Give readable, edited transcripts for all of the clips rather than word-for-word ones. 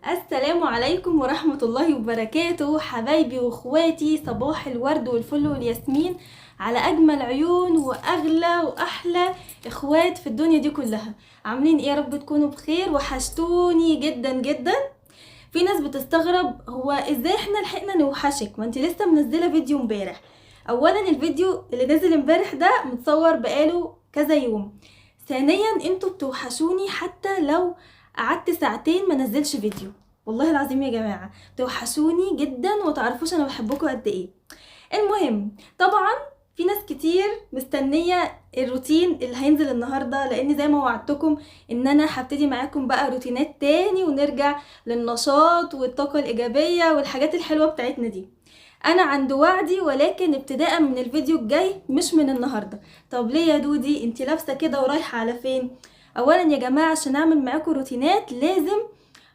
السلام عليكم ورحمة الله وبركاته حبايبي واخواتي، صباح الورد والفل والياسمين على اجمل عيون واغلى واحلى اخوات في الدنيا دي كلها. عاملين ايه؟ يا رب تكونوا بخير. وحشتوني جدا جدا. في ناس بتستغرب هو ازاي احنا لحقنا نوحشك، ما انت لسه منزله فيديو امبارح. اولا الفيديو اللي نزل امبارح ده متصور بقاله كذا يوم. ثانيا انتوا بتوحشوني حتى لو قعدت ساعتين ما نزلش فيديو، والله العظيم يا جماعة توحشوني جدا وتعرفوش انا بحبكم قد ايه. المهم طبعا في ناس كتير مستنيه الروتين اللي هينزل النهارده، لان زي ما وعدتكم ان انا هبتدي معاكم بقى روتينات تاني ونرجع للنشاط والطاقة الايجابية والحاجات الحلوة بتاعتنا دي. انا عند وعدي، ولكن ابتداء من الفيديو الجاي مش من النهارده. طب ليه يا دودي انت لابسه كده ورايحه على فين؟ اولا يا جماعة عشان اعمل معاكم روتينات لازم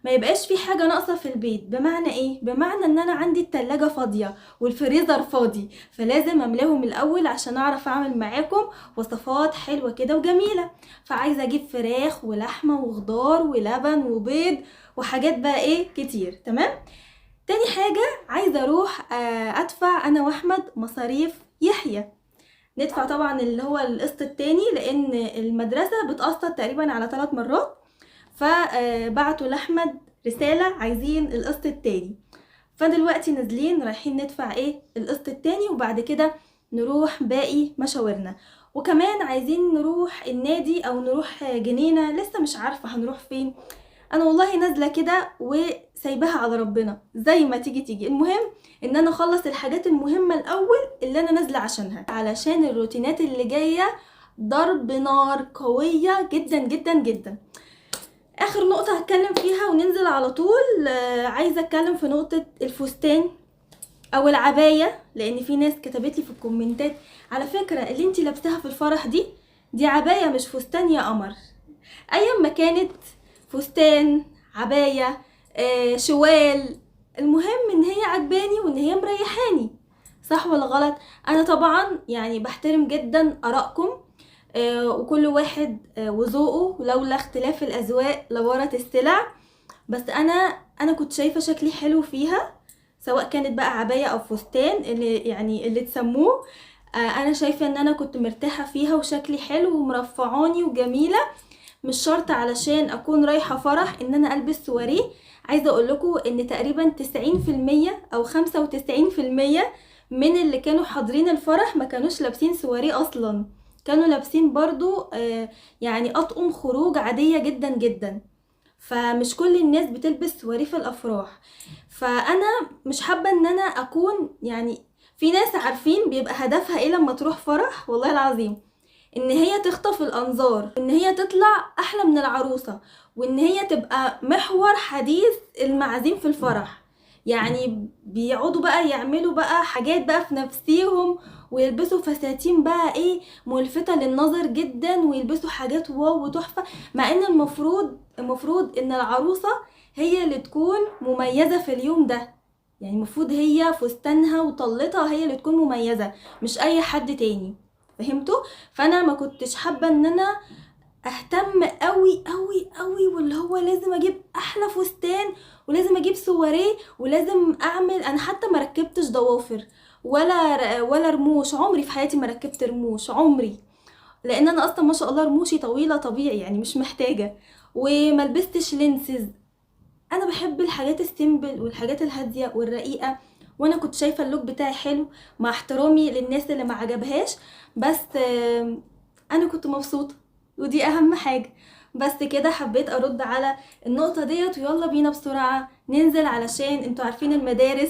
ما يبقاش في حاجة ناقصه في البيت. بمعنى ايه؟ بمعنى ان انا عندي التلاجة فاضية والفريزر فاضي، فلازم املاهم الاول عشان اعرف اعمل معاكم وصفات حلوة كده وجميلة. فعايزه اجيب فراخ ولحمه وخضار ولبن وبيض وحاجات بقى ايه كتير. تمام. تاني حاجة عايزه اروح ادفع انا واحمد مصاريف يحيى. ندفع طبعا اللي هو القسط التاني، لان المدرسة بتقسط تقريبا على 3 مرات. فبعتوا لاحمد رسالة عايزين القسط التاني، فدلوقتي نازلين رايحين ندفع ايه القسط التاني، وبعد كده نروح باقي مشاورنا. وكمان عايزين نروح النادي او نروح جنينة، لسه مش عارفه هنروح فين. انا والله نازله كده وسايباها على ربنا زي ما تيجي تيجي. المهم ان انا اخلص الحاجات المهمة الاول اللي انا نازله عشانها، علشان الروتينات اللي جاية ضرب نار قوية جدا جدا جدا. اخر نقطة هتكلم فيها وننزل على طول، عايزه اتكلم في نقطة الفستان او العباية، لان في ناس كتبت لي في الكومنتات على فكرة اللي انتي لابساها في الفرح دي عباية مش فستان يا قمر. ايا ما كانت، فستان، عباية، شوال، المهم ان هي عجباني وان هي مريحاني، صح ولا غلط؟ انا طبعا يعني بحترم جدا ارائكم، وكل واحد وذوقه، ولولا اختلاف الاذواق لبارت السلع. بس انا كنت شايفه شكلي حلو فيها، سواء كانت بقى عباية او فستان اللي يعني اللي تسموه. انا شايفه ان انا كنت مرتاحة فيها وشكلي حلو ومرفعاني وجميلة. مش شرط علشان اكون رايحة فرح ان انا البس سواريه. عايزه اقول لكم ان تقريبا 90% او 95% من اللي كانوا حاضرين الفرح ما كانوش لابسين سواريه اصلا، كانوا لابسين برضو يعني اطقم خروج عادية جدا جدا. فمش كل الناس بتلبس سواريه في الافراح. فانا مش حابة ان انا اكون يعني في ناس عارفين بيبقى هدفها ايه لما تروح فرح، والله العظيم ان هي تخطف الانظار، ان هي تطلع احلى من العروسة، وان هي تبقى محور حديث المعازيم في الفرح. يعني بيقعدوا بقى يعملوا بقى حاجات بقى في نفسيهم، ويلبسوا فساتين بقى ايه ملفتة للنظر جدا، ويلبسوا حاجات واو وتحفة، مع ان المفروض ان العروسة هي اللي تكون مميزة في اليوم ده. يعني المفروض هي فستانها وطلتها هي اللي تكون مميزة، مش اي حد تاني. فهمتوا؟ فانا ما كنتش حابة ان انا اهتم قوي قوي قوي واللي هو لازم اجيب احلى فستان ولازم اجيب سواريه ولازم اعمل. انا حتى ما ركبتش ضوافر ولا رموش، عمري في حياتي ما ركبت رموش عمري، لان انا اصلا ما شاء الله رموشي طويلة طبيعي، يعني مش محتاجه. وما لبستش lenses. انا بحب الحاجات ال simple والحاجات الهادية والرقيقه، وانا كنت شايفه ال look بتاعي حلو، مع احترامي للناس اللي ما عجبهاش، بس انا كنت مبسوطة ودي اهم حاجة. بس كده حبيت ارد على النقطة ديت. ويلا بينا بسرعة ننزل، علشان انتوا عارفين المدارس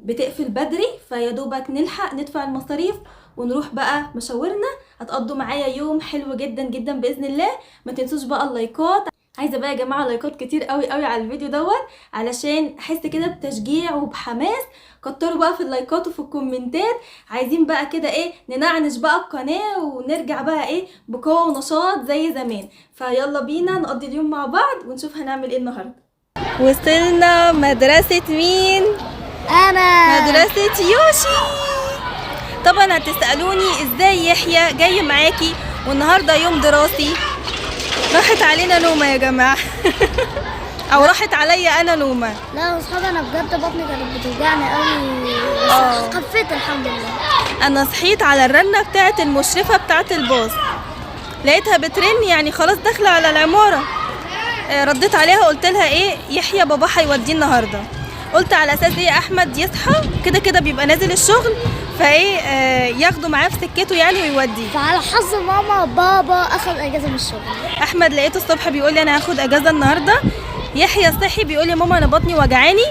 بتقفل بدري، فيا دوبك نلحق ندفع المصاريف ونروح بقى مشاورنا. هتقضوا معايا يوم حلو جدا جدا باذن الله. ما تنسوش بقى اللايكات، عايزه بقى يا جماعة لايكات كتير قوي قوي على الفيديو دوت علشان احس كده بتشجيع وبحماس. كتروا بقى في اللايكات وفي الكومنتات، عايزين بقى كده ايه ننعنش بقى القناة ونرجع بقى ايه بقوة ونشاط زي زمان. فيلا بينا نقضي اليوم مع بعض ونشوف هنعمل ايه النهارده. وصلنا مدرسه مين؟ انا مدرسه يوشي. طبعا هتسالوني ازاي يحيى جاي معاكي والنهارده يوم دراسي؟ راحت علينا نومه يا جماعة. او راحت عليا انا نومه. لا يا اصحابي انا بجد بطني كانت بتوجعني قوي، بس خفيت الحمد لله. انا صحيت على الرنه بتاعه المشرفة بتاعه الباص، لقيتها بترن يعني خلاص داخله على العمارة. رديت عليها قلت لها ايه يحيى بابا هيوديه النهارده. قلت على اساس ايه احمد يصحى كده كده بيبقى نازل الشغل، فايه ياخده معاه في سكته يعني ويوديه. فعلى حظ ماما بابا اخذ اجازه من الشغل. احمد لقيته الصبح بيقول لي انا هاخد اجازه النهارده. يحيى صحي بيقول لي ماما انا بطني وجعاني.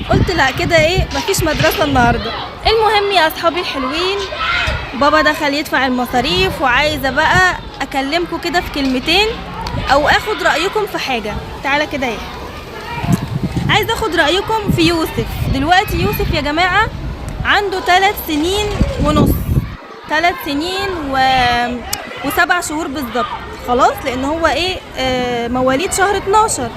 قلت لا كده ايه مفيش مدرسه النهارده. المهم يا اصحابي الحلوين، بابا دخل يدفع المصاريف، وعايزه بقى اكلمكم كده في كلمتين او اخد رايكم في حاجة. تعالى كده يا عايزه اخد رايكم في يوسف. دلوقتي يوسف يا جماعة عنده 3 سنين ونص، 3 سنين و7 شهور بالظبط خلاص، لان هو ايه مواليد شهر 12.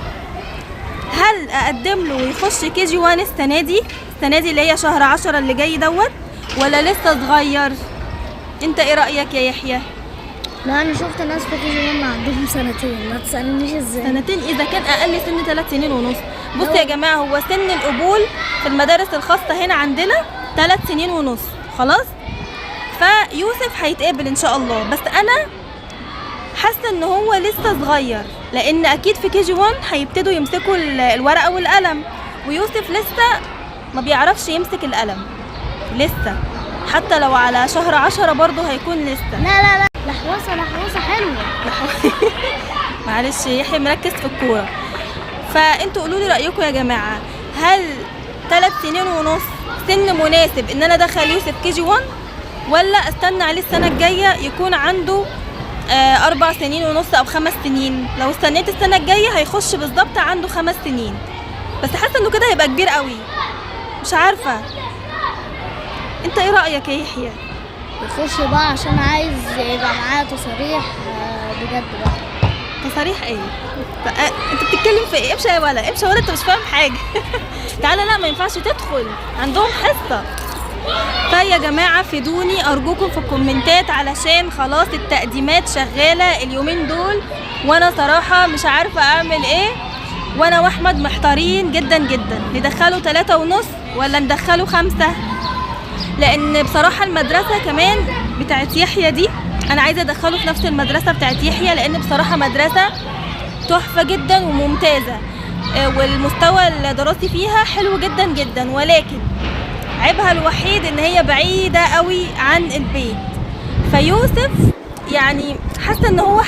هل اقدم له ويخش KG 1 السنة دي، السنة دي اللي هي شهر 10 اللي جاي دوت، ولا لسه صغير؟ انت ايه رايك يا يحيى؟ لا انا شفت ناس في KG 1 عندهم سنتين، ما تسالنيش ازاي. سنتين اذا كان اقل سن 3 سنين ونص. بصوا يا جماعة، هو سن القبول في المدارس الخاصة هنا عندنا 3 سنين ونص خلاص. فيوسف هيتقبل ان شاء الله، بس انا حاسه ان هو لسه صغير، لان اكيد في KG 1 هيبتدوا يمسكوا الورقة والقلم، ويوسف لسه ما بيعرفش يمسك القلم لسه، حتى لو على شهر 10 برضه هيكون لسه. لا لا لا، لحوسه لحوسه حلوة. معلش يحيى مركز في الكورة. فانتوا قولوا لي رايكم يا جماعة، هل 3 سنين ونص سن مناسب ان انا ادخل يوسف KG 1، ولا استنى عليه السنة الجاية يكون عنده 4 سنين ونص او 5 سنين؟ لو استنيت السنة الجاية هيخش بالظبط عنده 5 سنين، بس حاسه انه كده هيبقى كبير قوي، مش عارفه. انت ايه رايك يا يحيى؟ يخش بقى عشان عايز يبقى معاه تصاريح بجد بقى. تصاريح ايه؟ انت بتتكلم في ايه؟ امشي يا ولا، امشي يا ولا، انت مش فاهم حاجة. تعالى، لا ما ينفعش تدخل، عندهم حصة. فيا جماعة فيدوني ارجوكم في الكومنتات، علشان خلاص التقديمات شغالة اليومين دول، وانا صراحة مش عارفه اعمل ايه، وانا واحمد محتارين جدا جدا، ندخله 3.5 ولا ندخله 5؟ لان بصراحة المدرسة كمان بتاعت يحيى دي انا عايزه ادخله في نفس المدرسة بتاعت يحيى، لان بصراحة مدرسه تحفة جدا وممتازة، والمستوى الدراسي فيها حلو جدا جدا، ولكن عيبها الوحيد ان هي بعيدة قوي عن البيت. فيوسف يعني حاسه ان هو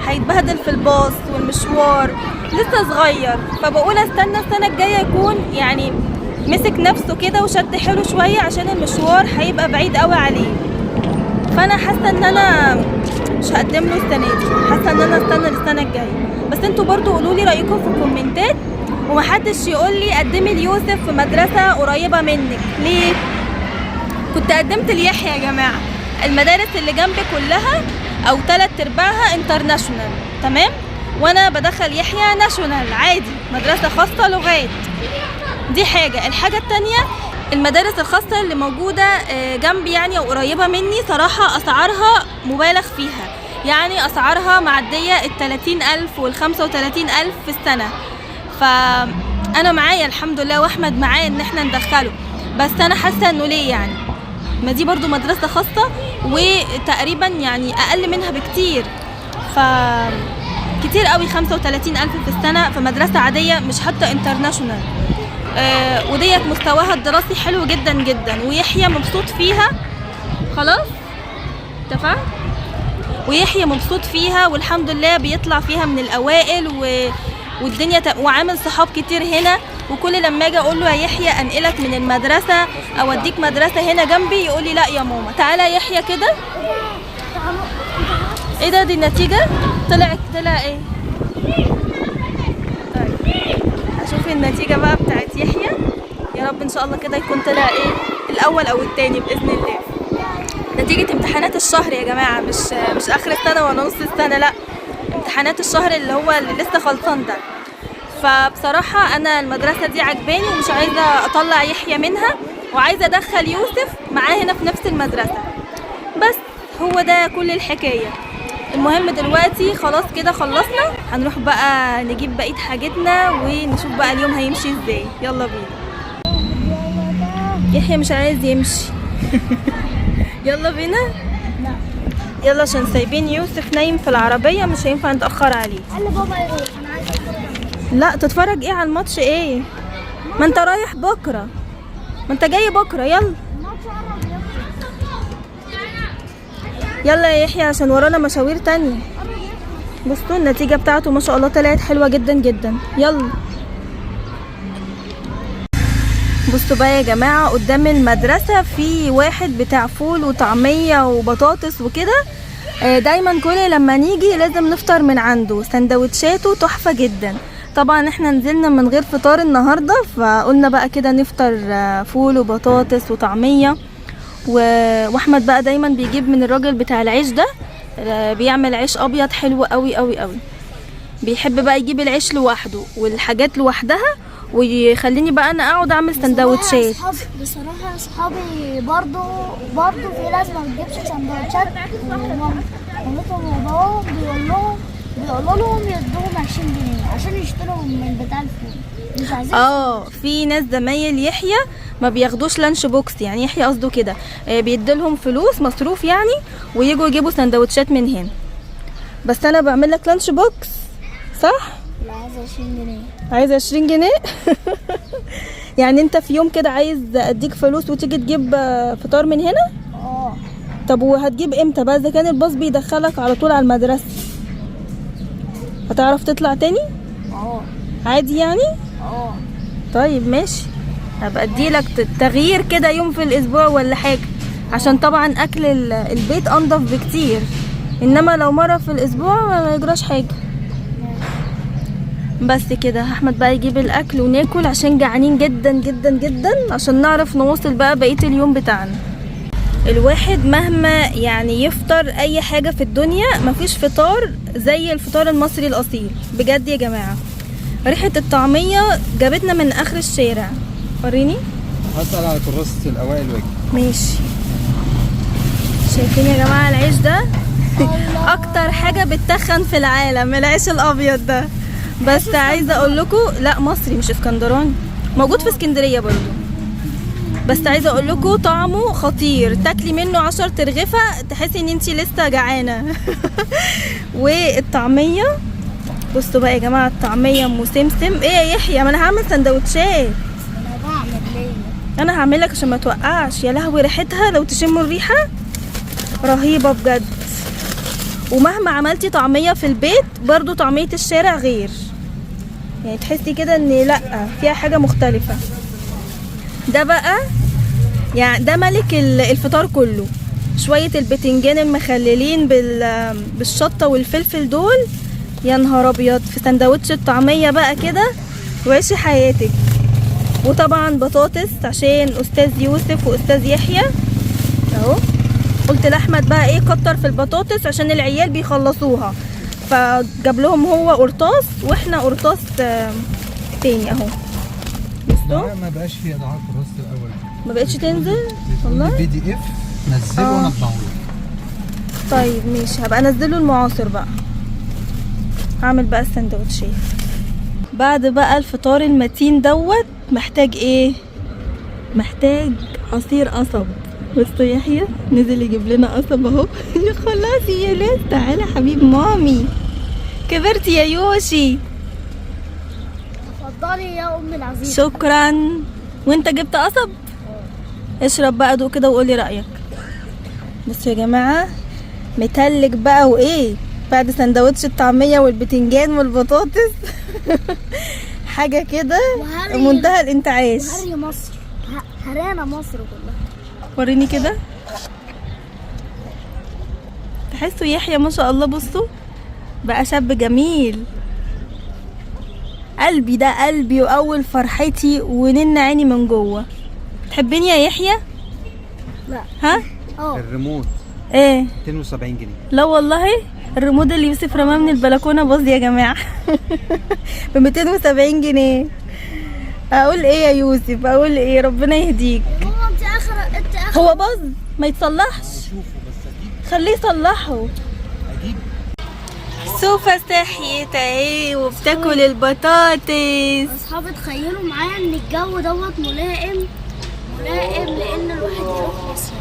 هيتبهدل في الباص والمشوار، لسه صغير. فبقول استنى السنة الجاية يكون يعني مسك نفسه كده وشد حيله شوية، عشان المشوار هيبقى بعيد قوي عليه. فانا حاسه ان انا مش هقدم له السنة دي، حاسه ان انا استنى للسنة الجاية. بس انتوا برضو قولوا لي رايكم في الكومنتات، ومحدش يقول لي قدمي ليوسف في مدرسه قريبه منك ليه. كنت قدمت ليحيى يا جماعة، المدارس اللي جنبي كلها او 3/4 international، تمام، وانا بدخل يحيى national عادي، مدرسه خاصة لغات. دي حاجة. الحاجة التانية، المدارس الخاصة اللي موجودة جنبي يعني او قريبه مني، صراحة اسعارها مبالغ فيها، يعني اسعارها معدية 30,000 وال35,000 في السنة. فانا معايا الحمد لله واحمد معايا ان احنا ندخله، بس انا حاسه انه ليه يعني، ما دي برضو مدرسه خاصة وتقريبا يعني اقل منها بكتير، ف كتير قوي 35,000 في السنة في مدرسه عادية مش حتى international. وديت مستواها الدراسي حلو جدا جدا، ويحيى مبسوط فيها خلاص، اتفقنا، ويحيى مبسوط فيها والحمد لله، بيطلع فيها من الاوائل والدنيا وعامل صحاب كتير هنا. وكل لما اجي اقول له يا يحيى انقلك من المدرسة او اديك مدرسه هنا جنبي، يقول لي لا يا ماما. تعالى يا يحيى كده. ايه ده؟ دي النتيجة طلع ايه؟ طيب اشوف النتيجة بقى بتاعت يحيى، يا رب ان شاء الله كده يكون طلع ايه، الاول او التاني باذن الله. نتيجة امتحانات الشهر يا جماعة، مش اخر السنة ولا نص السنة، لا، امتحانات الشهر اللي هو اللي لسه خلصان ده. فبصراحة انا المدرسة دي عجباني ومش عايزه اطلع يحيى منها، وعايزه ادخل يوسف معاه هنا في نفس المدرسة. بس هو ده كل الحكاية. المهم دلوقتي خلاص كده خلصنا، هنروح بقى نجيب بقية حاجتنا ونشوف بقى اليوم هيمشي ازاي. يلا بينا. يحيى مش عايز يمشي. يلا بينا. لا. يلا عشان سايبين يوسف نايم في العربية، مش هينفع نتأخر عليه. قال لي بابا يروح، انا عايزه اتفرج. لا تتفرج ايه على الماتش؟ ايه ما انت رايح بكرة، ما انت جاي بكرة. يلا الماتش قرب يخلص. يلا يا يحيى عشان ورانا مشاوير تانية. بصوا النتيجة بتاعته ما شاء الله طلعت حلوة جدا جدا. يلا بصوا بقى يا جماعة، قدام المدرسة في واحد بتاع فول وطعمية وبطاطس وكده، دايما كل لما نيجي لازم نفطر من عنده، سندوتشاته تحفة جدا. طبعا احنا نزلنا من غير فطار النهاردة، فقلنا بقى كده نفطر فول وبطاطس وطعمية. واحمد بقى دايما بيجيب من الراجل بتاع العيش ده، بيعمل عيش ابيض حلو قوي قوي قوي. بيحب بقى يجيب العيش لوحده والحاجات لوحدها، ويخليني بقى انا اقعد اعمل سندوتشات. بصراحة اصحابي برضو في ناس ما بتجيبش سندوتشات، ومامتهم وباباهم بيقولوا لهم يدوهم 20 جنيه عشان يشتروا من بتاع الفول، مش عايزين. في ناس زمايل يحيى ما بياخدوش lunch box، يعني يحيى قصده كده، بيديلهم فلوس مصروف يعني، ويجوا يجيبوا سندوتشات من هنا. بس انا بعمل لك lunch box صح؟ لا، عايز 20 جنيه. عايز 20 جنيه؟ يعني انت في يوم كده عايز اديك فلوس وتيجي تجيب فطار من هنا؟ طب وهتجيب امتى بقى اذا كان الباص بيدخلك على طول على المدرسة؟ هتعرف تطلع تاني؟ عادي يعني؟ طيب ماشي، هبقى اديلك تغيير كده يوم في الاسبوع ولا حاجة، عشان طبعا اكل البيت انضف بكتير، انما لو مرة في الاسبوع ما يجراش حاجة. بس كده احمد بقى يجيب الاكل وناكل عشان جعانين جدا جدا جدا، عشان نعرف نواصل بقى بقية اليوم بتاعنا. الواحد مهما يعني يفطر اي حاجة في الدنيا، مفيش فطار زي الفطار المصري الاصيل بجد يا جماعة. ريحة الطعمية جابتنا من اخر الشارع. وريني. هسأل على كراسة الأوائل واجي. ماشي. شايفين يا جماعة العيش ده؟ اكتر حاجة بتتخن في العالم العيش الابيض ده. بس عايزة اقول لكم، لا مصري مش اسكندراني، موجود في اسكندرية برضو. بس عايزة اقول لكم طعمه خطير، تاكلي منه 10 ترغيفة تحسي ان انتي لسه جعانة. والطعمية بصوا بقى يا جماعة، الطعمية ام سمسم. ايه يا يحيى؟ ما انا هعمل سندوتشات. انا بعمل ليه؟ انا هعمل لك عشان ما توقعش. يا لهوي ريحتها، لو تشموا الريحة رهيبة بجد. ومهما عملتي طعمية في البيت برضو طعمية الشارع غير، يعني تحسي كده ان لا فيها حاجة مختلفة. ده بقى يعني ده ملك الفطار كله، شوية البتنجان المخللين بالشطة والفلفل دول، يا نهار ابيض في سندوتش الطعمية بقى كده، وعيشي حياتك. وطبعا بطاطس عشان استاذ يوسف واستاذ يحيى اهو. قلت لاحمد بقى ايه، كتر في البطاطس عشان العيال بيخلصوها، فجاب لهم هو قرطاس واحنا قرطاس تاني اهو. بصوا ما بقاش فيه دعاء كراسة الأول، ما بقتش تنزل والله. PDF نزله وانا اطبعه لك. طيب ماشي، هبقى انزله المعاصر بقى. هعمل بقى السندوتشات بعد بقى الفطار المتين دوت. محتاج ايه؟ محتاج عصير قصب. بصوا يحيى نزل يجيب لنا قصب اهو. يا خلاص يا ليز، تعالى حبيب مامي، كبرتي يا يوشي. اتفضلي يا ام العزيز. شكرا. وانت جبت قصب؟ اشرب بقى دوق كده وقولي رأيك. بصوا يا جماعة متلج بقى وايه بعد سندوتش الطعمية والبتنجان والبطاطس. حاجة كده منتهى الانتعاش. وهري مصر، هرانا مصر كلها. وريني كده، تحسوا يحيى ما شاء الله، بصوا بقى شاب جميل. قلبي ده قلبي واول فرحتي ونن عيني من جوه. تحبيني يا يحيى؟ لا. ها؟ الريموت ايه؟ 270 جنيه. لا والله الريموت اللي يوسف رماه من البلكونه باظ يا جماعه. ب 270 جنيه. اقول ايه يا يوسف؟ اقول ايه؟ ربنا يهديك. ماما انت اخر هو باظ ما يتصلحش. شوفه بس اجيب. خليه يصلحه. اجيب. سوفا صحيت اهي وبتاكل البطاطس. اصحابي تخيلوا معايا ان الجو دوت ملائم ملائم لان الواحد يروح مصيف.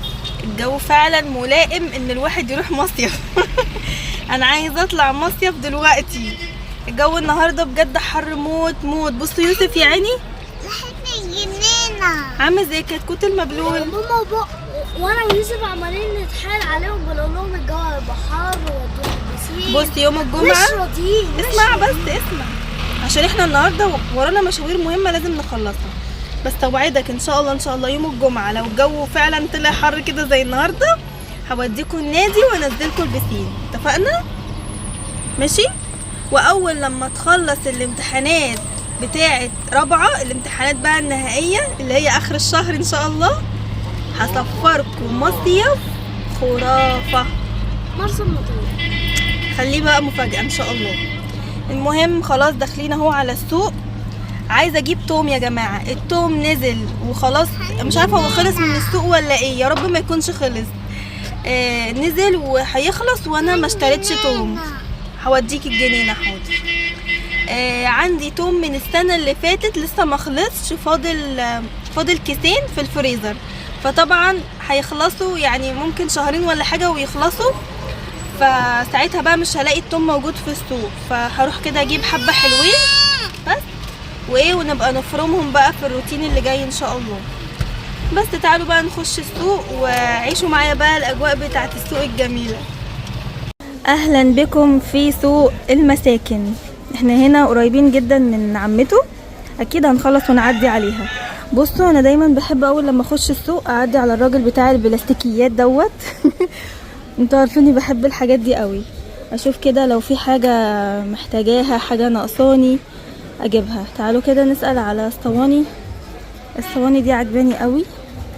الجو فعلا ملائم ان الواحد يروح مصيف. انا عايزه اطلع مصيف دلوقتي. الجو النهارده بجد حر موت موت. بصوا يوسف يا عيني ريحة الجنينة عامل زي الكتكوت المبلول. ماما وبابا وانا ويوسف عمالين نتحايل عليهم، بنقول لهم الجو هيبقى حر ودونا البسين. بص يوم الجمعة مش راضيين، مش اسمع بس اسمع، عشان احنا النهارده ورانا مشاوير مهمة لازم نخلصها. بس اوعدك ان شاء الله ان شاء الله يوم الجمعة لو الجو فعلا طلع حر كده زي النهارده هوديكوا النادي وانزلكوا البسين، اتفقنا؟ ماشي. واول لما تخلص الامتحانات بتاعه رابعه، الامتحانات بقى النهائية اللي هي اخر الشهر ان شاء الله، هسفركوا مصيف خرافه. مرسى مطروح. خليه بقى مفاجأة ان شاء الله. المهم خلاص داخلين اهو على السوق. عايزه اجيب توم يا جماعة، التوم نزل وخلاص، مش عارفه هو خلص من السوق ولا ايه، يا رب ما يكونش خلص. نزل وهيخلص وانا ما اشتريتش توم. هوديك الجنينة، حاضر. عندي توم من السنة اللي فاتت لسه ما خلصش، فاضل كيسين في الفريزر، فطبعا هيخلصوا يعني ممكن شهرين ولا حاجة ويخلصوا. فساعتها بقى مش هلاقي التوم موجود في السوق، فهروح كده اجيب حبة حلوين بس وايه، ونبقى نفرمهم بقى في الروتين اللي جاي ان شاء الله. بس تعالوا بقى نخش السوق وعيشوا معايا بقى الاجواء بتاعت السوق الجميلة. اهلا بكم في سوق المساكن. احنا هنا قريبين جدا من عمته، اكيد هنخلص ونعدي عليها. بصوا انا دايما بحب اول لما اخش السوق اعدي على الراجل بتاع البلاستيكيات دوت. انتوا عارفيني بحب الحاجات دي قوي. اشوف كده لو في حاجة محتاجاها، حاجة ناقصاني اجيبها. تعالوا كده نسأل على الصواني. الصواني دي عجباني قوي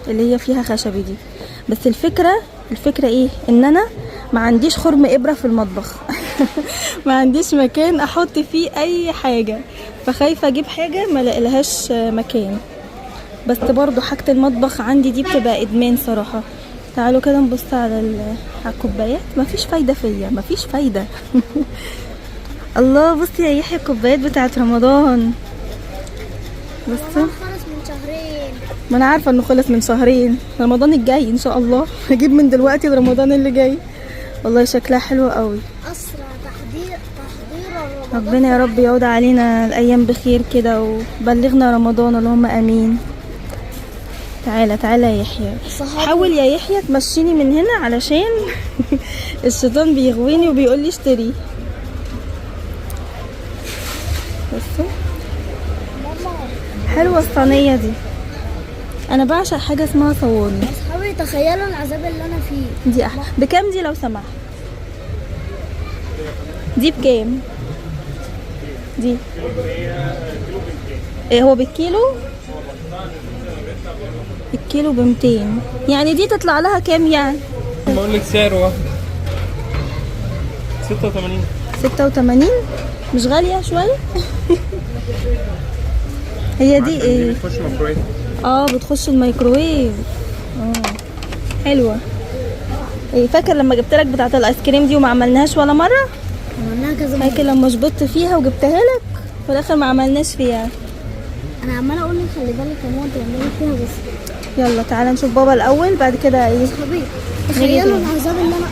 اللي هي فيها خشبي دي، بس الفكرة ايه، ان انا ما عنديش خرم ابرة في المطبخ. ما عنديش مكان احط فيه اي حاجة، فخايفة اجيب حاجة ما لاقيلهاش مكان. بس برضو حاجة المطبخ عندي دي بتبقى ادمان صراحة. تعالوا كده نبص على الكوبايات. مفيش فايدة فيا، مفيش فايدة. الله، بصي يا يحيى الكوبايات بتاعت رمضان. بصوا رمضان خلص من شهرين. ما انا عارفة انه خلص من شهرين، رمضان الجاي ان شاء الله هجيب من دلوقتي لرمضان اللي جاي. والله شكلها حلو قوي. اسرع تحضير رمضان. ربنا يا رب يعود علينا الايام بخير كده وبلغنا رمضان، اللهم امين. تعالى تعالى يا يحيى، حاول يا يحيى تمشيني من هنا علشان الشيطان بيغويني وبيقول لي اشتري. بصوا حلوة الصينية دي، انا بعشق حاجة اسمها صواني. اصحابي تخيلوا العذاب اللي انا فيه. دي احلى. بكام دي لو سمحت؟ دي بكام دي؟ ايه هو بالكيلو؟ الكيلو ب200، يعني دي تطلع لها كام يعني؟ بقول لك سعره واحد 86. 86، مش غالية شوية؟ هي دي ايه؟ بتخش ميكرويف. بتخش الميكروويف. حلوة. ايه فاكر لما جبت لك بتاعة الايس كريم دي وما عملناهاش ولا مرة؟ عملناها كذا مرة. فاكر لما شبطت فيها وجبتها لك في الاخر ما عملناش فيها. انا عمالة اقول لك خلي بالك يا ماما تعملي فيها بس. يلا تعالى نشوف بابا الاول بعد كده ايه. اصحابي تخيلوا العذاب اللي انا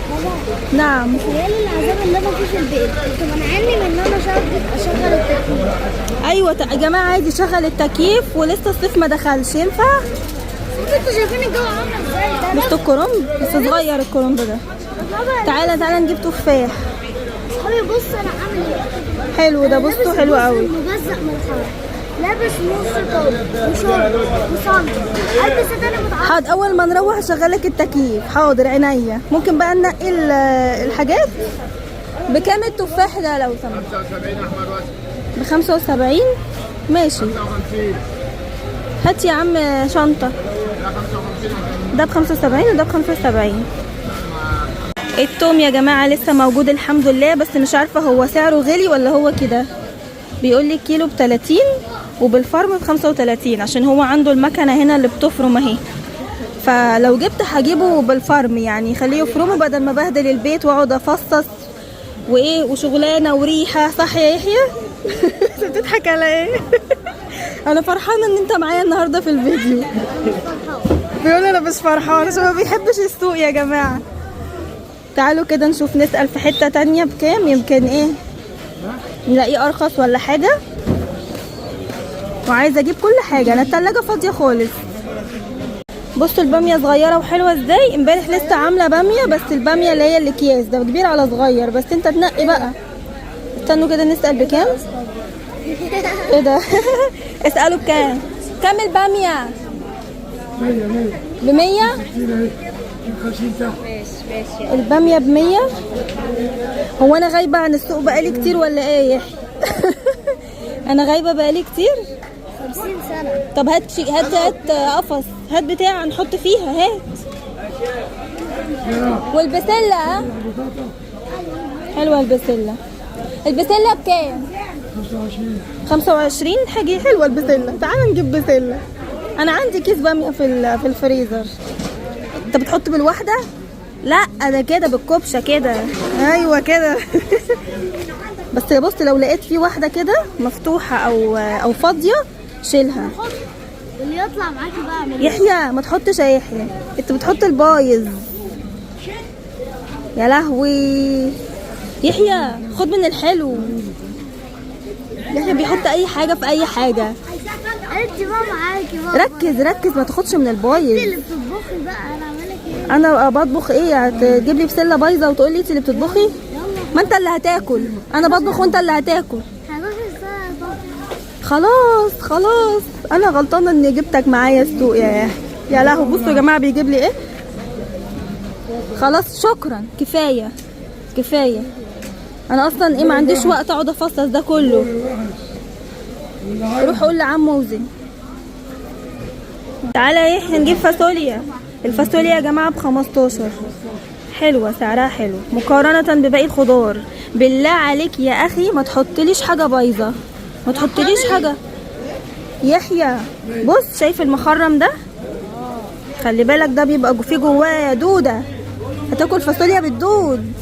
بابا. نعم. تخيلوا العذاب اللي انا فيه في البيت. انتوا منعيني من ان انا اشغل التكييف. ايوه يا جماعة عادي شغل التكييف ولسه الصيف ما دخلش، ينفع؟ انتوا شايفين الجو عامل ازاي؟ ده بصوا الكرنب بس صغير الكرنب ده. تعالى تعالى نجيب تفاح. اصحابي بص انا عامل ايه. حلو ده، بصوا حلو قوي. مجزأ من الحر، لابس نص طول وشورت وصندل، البس تاني متعصب. حاضر اول ما نروح اشغلك التكييف. حاضر عينيا. ممكن بقى ننقي الحاجات. بكام التفاح ده لو سمحت؟ 75 احمر واسود. ب 75. ماشي. 55. هات يا عم شنطة. ده ب 75 وده ب 75. التوم يا جماعة لسه موجود الحمد لله، بس مش عارفة هو سعره غلي ولا هو كده. بيقول لي الكيلو ب30 وبالفرم ب35، عشان هو عنده المكنة هنا اللي بتفرم اهي. فلو جبت هجيبه بالفرم، يعني خليه يفرمه بدل ما بهدل البيت واقعد افصص وايه وشغلانه وريحه، صح يا يحيى؟ انت بتضحك على ايه؟ انا فرحانة ان انت معايا النهارده في الفيديو. بيقول انا مش فرحان عشان ما بيحبش السوق يا جماعة. تعالوا كده نشوف، نسأل في حتة تانية بكام، يمكن ايه نلاقيه ارخص ولا حاجة. وعايزه اجيب كل حاجة، انا التلاجة فاضية خالص. بصوا الباميه صغيرة وحلوه ازاي. امبارح لسه عامله باميه، بس الباميه اللي هي الاكياس ده كبير على صغير، بس انت تنقي بقى. استنوا كده نسأل بكام. ايه ده؟ اسألوا بكام. كام الباميه؟ ب100. البامية ب100. هو أنا غايبة عن السوق بقالي كتير ولا إيه يا يحيى؟ أنا غايبة بقالي كتير. 50 سنة. طب هات شي، هات هات قفص، هات بتاع نحط فيها، هات. والبسلة ها؟ حلوة البسلة. البسلة بكام؟ 25. حاجة حلوة البسلة، تعالى نجيب بسلة. أنا عندي كيس بامية في الفريزر. أنت بتحط بالواحدة؟ لا ده كده بالكبشة كده. أيوة كده. بس بص، لو لقيت في واحدة كده مفتوحة أو فاضية شيلها. اللي يطلع معاكي بقى اعمل ايه؟ يحيى ما تحطش يا يحيى، انت بتحط البايظ. يا لهوي يحيى، خد من الحلو. يحيى بيحط اي حاجة في اي حاجة. انت بقى معاكي بقى. ركز ركز، ما تاخدش من انت البايظ. اللي بتطبخي بقى، انا اعمل لك ايه؟ انا بطبخ ايه؟ هتجيب لي بسلة بايظة وتقول لي انت اللي بتطبخي؟ يلا ما انت اللي هتاكل، انا بطبخ وانت اللي هتاكل. 11 سنة طبخ. خلاص خلاص، انا غلطانة اني جبتك معايا السوق يا يحيى. يا لهوي، بصوا يا جماعة بيجيب لي ايه. خلاص شكرا، كفاية كفاية. انا اصلا ايه، ما عنديش وقت اقعد افصص ده كله. روح قول لعمو وزن. تعالى يا يحيى نجيب فاصوليا. الفاصوليا يا جماعة ب15، حلوة، سعرها حلو مقارنة بباقي الخضار. بالله عليك يا اخي ما تحطليش حاجة بايظة، ما تحطليش حاجة. يحيى بص، شايف المخرم ده؟ خلي بالك ده بيبقى فيه جواه دوده، هتاكل فاصوليا بالدود.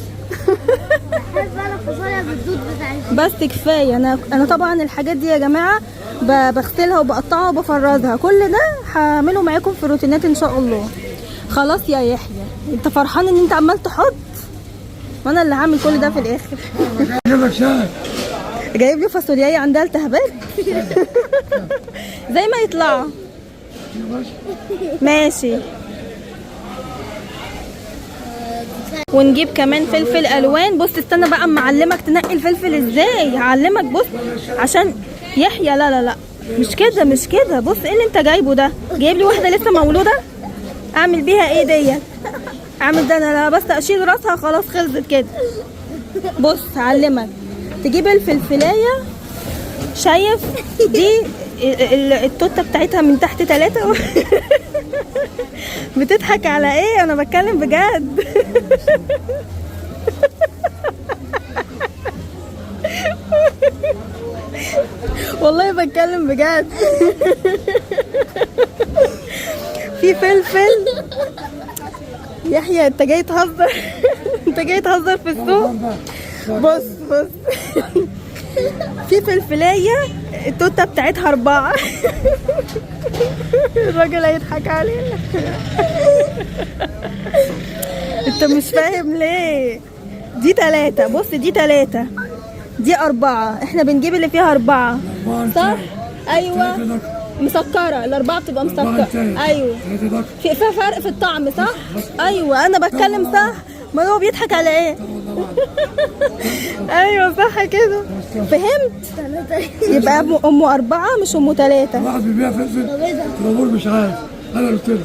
بحب انا فاصوليا بالدود بتاعتي. بس كفاية. انا طبعا الحاجات دي يا جماعة بغسلها وبقطعها وبفرزها، كل ده هعمله معاكم في الروتينات ان شاء الله. خلاص يا يحيى، انت فرحان ان انت عمال تحط، وانا اللي هعمل كل ده في الاخر. جايب لك شاي. جايب لي فاصوليا عندها التهابات. زي ما يطلعوا. ماشي. ونجيب كمان فلفل الوان. بص استنى بقى اما اعلمك تنقي الفلفل ازاي، هعلمك. بص عشان يحيى، لا لا لا مش كده مش كده. بص ايه اللي انت جايبه ده؟ جايب لي واحدة لسه مولودة، اعمل بيها ايه ديت؟ اعمل ده انا بس اشيل راسها خلاص خلصت كده. بص هعلمك تجيب الفلفلايه، شايف دي التوته بتاعتها من تحت 3. بتضحك على ايه؟ انا بتكلم بجد. والله بتكلم بجد. في فلفل يحيى، انت جاي تهزر؟ انت جاي تهزر في السوق؟ بص بص، في فلفلايه التوته بتاعتها 4. الراجل هيضحك علينا. انت مش فاهم ليه؟ دي 3، بص دي 3، دي 4. احنا بنجيب اللي فيها 4 صح؟ ايوه مسكره، ال4 بتبقى مسكره. ايوه في فرق في الطعم صح؟ ايوه انا بتكلم صح، ما هو بيضحك على ايه؟ ايوه صح كده، فهمت؟ يبقى امه 4 مش امه 3. واحد بيبيع فلفل طابور مش عارف، انا قلت له.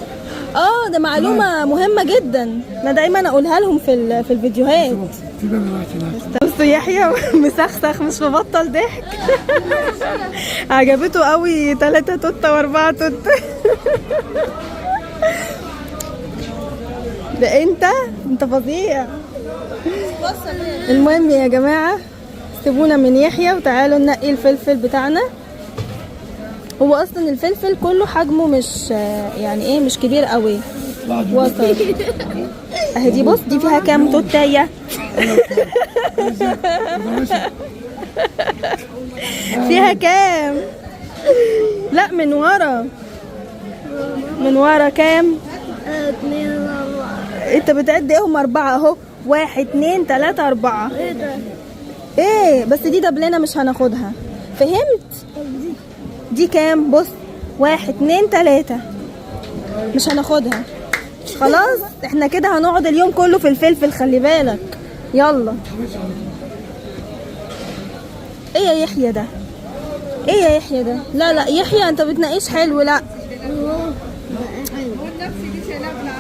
ده معلومة مهمة جدا، انا دايما اقولها لهم في الفيديوهات. بصوا يحيى مسخسخ مش مبطل ضحك. عجبته قوي 3 توته و4 توته. ده انت فظيع. المهم يا جماعة سيبونا من يحيى وتعالوا ننقي الفلفل بتاعنا. هو اصلا الفلفل كله حجمه مش يعني ايه، مش كبير قوي، وسط. اهي دي، بص دي فيها كام توتايه؟ فيها كام؟ لا من ورا، من ورا كام؟ 2 4. انت بتعد ايه؟ هم 4 اهو، 1 2 3 4. ايه ده؟ ايه بس دي دبلانه مش هناخدها، فهمت؟ دي كام؟ بص 1 2 3، مش هناخدها خلاص. احنا كده هنقعد اليوم كله في الفلفل، خلي بالك. يلا ايه يا يحيى ده؟ ايه يا يحيى ده؟ لا لا يحيى انت بتنقيش حلو. لا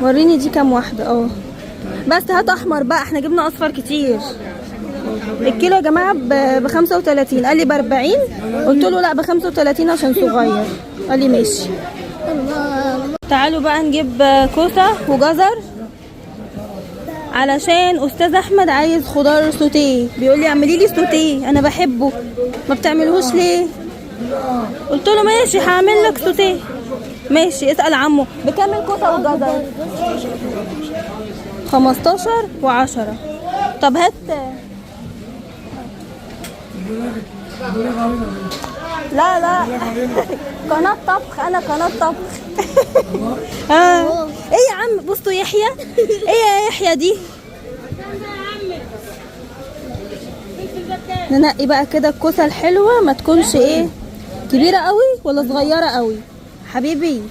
وريني دي كام واحدة. اه بس هات احمر بقى، احنا جبنا اصفر كتير. الكيلو يا جماعة ب 35، قال لي ب 40، قلت له لا ب 35 عشان صغير، قال لي ماشي. تعالوا بقى نجيب كوسة وجزر علشان استاذ احمد عايز خضار سوتيه، بيقول لي اعملي لي سوتيه انا بحبه، ما بتعملهوش ليه؟ قلت له ماشي هعمل لك سوتيه. ماشي اسال عمو بكام الكوسه والجزر؟ 15 و10. طب هات. لا لا قناة طبخ، أنا قناة طبخ. إيه يا عم؟ بصوا يحيى، إيه يا يحيى دي؟ ننقي بقى كده الكوسة الحلوة، ما تكونش إيه كبيرة قوي ولا صغيرة قوي. حبيبي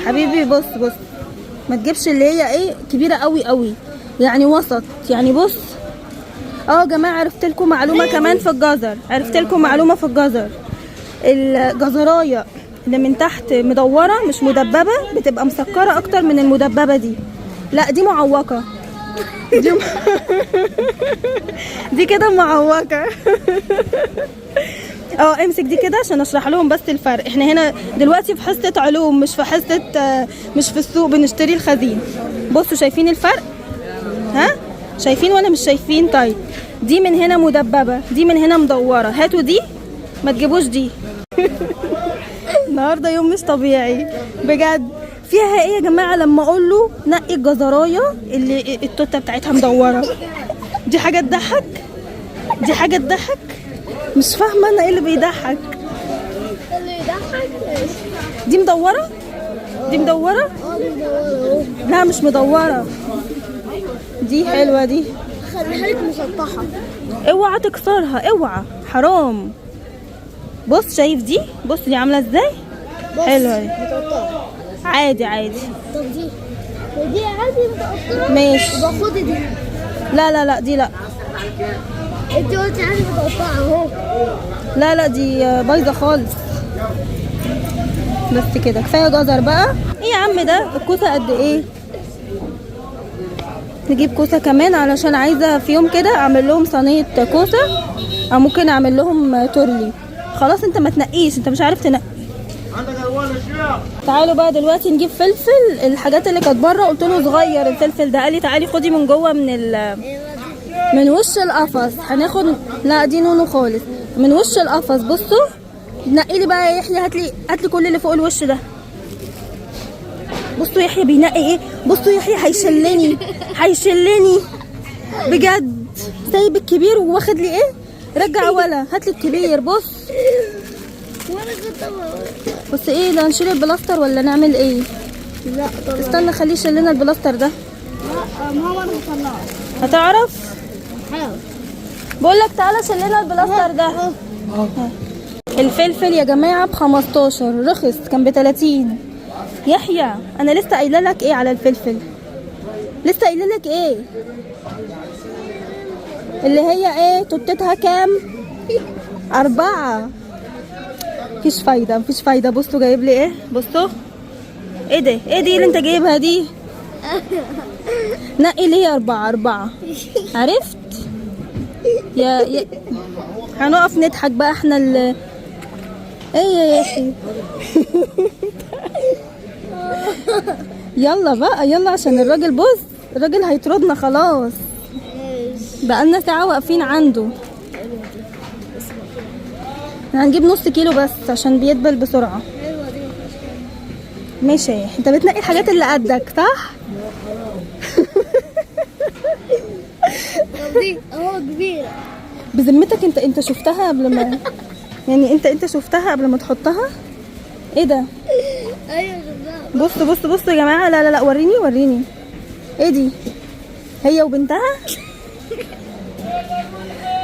حبيبي بص بص، ما تجيبش اللي هي إيه كبيرة قوي قوي، يعني وسط. يعني بص اه يا جماعة، عرفت لكم معلومة كمان في الجزر، عرفت لكم معلومة في الجزر. الجزرايه اللي من تحت مدورة مش مدببه بتبقى مسكره اكتر من المدببه دي. لا دي معوقه، دي دي كده معوقه. اه امسك دي كده عشان اشرح لهم بس الفرق. احنا هنا دلوقتي في حصة علوم، مش في حصة، مش في السوق بنشتري الخزين. بصوا شايفين الفرق؟ ها شايفين ولا مش شايفين؟ طيب دي من هنا مدببه، دي من هنا مدورة. هاتوا دي، ما تجيبوش دي. النهارده يوم مش طبيعي بجد. فيها ايه يا جماعة لما اقول له نقي الجزرايه اللي التوته بتاعتها مدورة؟ دي حاجة تضحك؟ دي حاجة تضحك؟ مش فاهمه انا ايه اللي بيضحك. اللي يضحك دي مدورة؟ دي مدورة؟ لا مش مدورة، دي حلوة دي. خليها لك مسطحة. اوعى تكسرها، اوعى حرام. بص شايف دي؟ بص دي عامله ازاي؟ حلوة دي. متقطعه عادي عادي. طب دي ودي عادي متقطعه. ماشي. يبقى خدي دي. لا لا لا دي لا. انت قلتي عادي متقطعه اهو. لا لا دي بايظة خالص. بس كده كفاية جزر بقى. ايه يا عم ده الكوسه قد ايه؟ نجيب كوسة كمان علشان عايزه في يوم كده اعمل لهم صينية كوسة، او ممكن اعمل لهم تورلي. خلاص انت ما تنقيش، انت مش عارف تنقي. تعالوا بقى دلوقتي نجيب فلفل. الحاجات اللي كانت بره قلت له صغير الفلفل ده، قال لي تعالي خدي من جوه من وش القفص. هناخد، لا دي نونو خالص، من وش القفص. بصوا نقي لي بقى يا يحيى، هات لي هات لي كل اللي فوق الوش ده. بصوا يحيى بينقي ايه. بصوا يحيى هيشلني هيشلني بجد. سايب الكبير وواخد لي ايه؟ رجع ولا هات لي الكبير. بص بص ايه ده، نشيل البلاستر ولا نعمل ايه؟ لا طبعا استنى خليه يشيل لنا البلاستر ده. لا ماما انا هطلعه. هتعرف؟ هحاول. بقول لك تعالى شيل لنا البلاستر ده. الفلفل يا جماعة ب 15، رخص كان ب 30. يحيى انا لسه قايله لك ايه على الفلفل؟ لسه قايله لك ايه؟ اللي هي ايه توتتها كام؟ 4. مفيش فايده مفيش فايده. بصوا جايب لي ايه؟ بصوا ايه ده؟ ايه دي اللي انت جايبها دي؟ نقي لي 4 4. عرفت؟ يا هنقف نضحك بقى احنا ايه يا يحيى؟ يلا بقى يلا عشان الراجل، بص الراجل هيطردنا خلاص، بقالنا ساعة واقفين عنده. هنجيب نص كيلو بس عشان بيدبل بسرعة. ماشي يا يحيى، انت بتنقي الحاجات اللي قدك صح؟ طب دي اهو كبيرة. بذمتك انت شفتها قبل ما يعني انت شفتها قبل ما تحطها؟ ايه ده؟ ايوه شفتها. بص بص بص يا جماعة، لا لا لا، وريني وريني. ايه دي؟ هي وبنتها؟